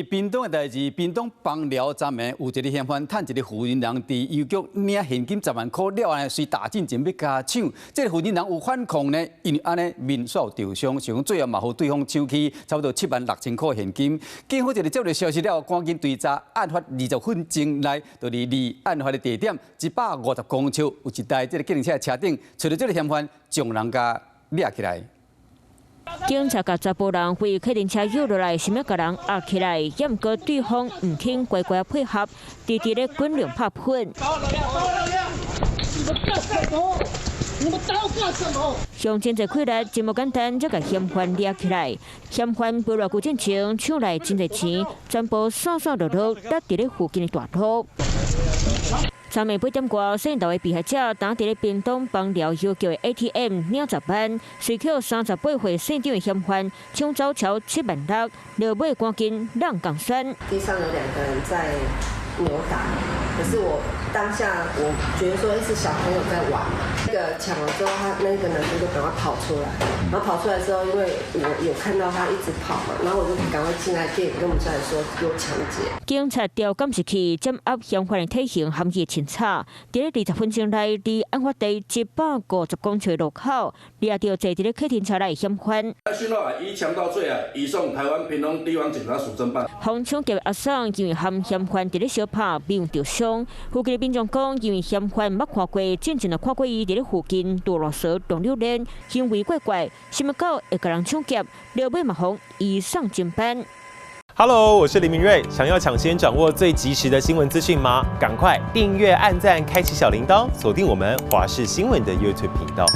屏東的代誌，屏東枋寮昨暝有一个嫌犯趁一个婦人佇郵局領現金10萬箍了後，隨打進前欲共搶。這个婦人有反抗呢，因為按呢面煞受傷，想講最後嘛予對方搶去差不多7萬6千箍現金。警方一個接到消息了後，趕緊追查，案發20分鐘內，就佇離案發的地點150公尺，有一台這个計程車的車頂，揣著這个嫌犯，將人共掠起來。警察共查埔人開計程車搖落來，想欲共人押起來，毋過對方毋肯乖乖配合，直直咧滾兩拍噴。你們幹什麼？你們刀幹什麼？用真濟氣力，真無簡單，才共嫌犯掠起來。嫌犯無偌久進前搶來真濟錢，全部散散落落，搭佇咧附近的大路。昨暝8點外，姓劉的被害者當佇咧屏東枋寮郵局的 ATM 領10萬，隨予38歲姓張的嫌犯搶走超7萬6，落尾趕緊挵共栓。地上有兩個人在扭打，可是我當下我覺得說是小朋友在玩，那個搶了之後，他那個男生就趕快跑出來，然後跑出來之後，因為我有看到他一直跑嘛，然後我就趕快進來店跟我們家裡說有搶劫。警察調監視器，掌握嫌犯的體型含伊的穿插，佇咧20分鐘內，佇案發地150公尺路口，掠著坐佇咧計程車內嫌犯。訊後以強盜罪啊，移送台灣屏東地方檢察署偵辦。予搶劫阿桑因為含嫌犯佇咧相拍，並有受傷。附近的民眾講，因為嫌犯捌看過，進前就看過伊佇咧附近蹛囉嗦、動榴蓮，行為怪怪，想欲到會共人搶劫，落尾嘛予移送偵辦。 Hello，我是林明瑞。想要搶先掌握最及時的新聞資訊嗎？趕快訂閱、按讚、開啟小鈴鐺，鎖定我們華視新聞的 YouTube 頻道。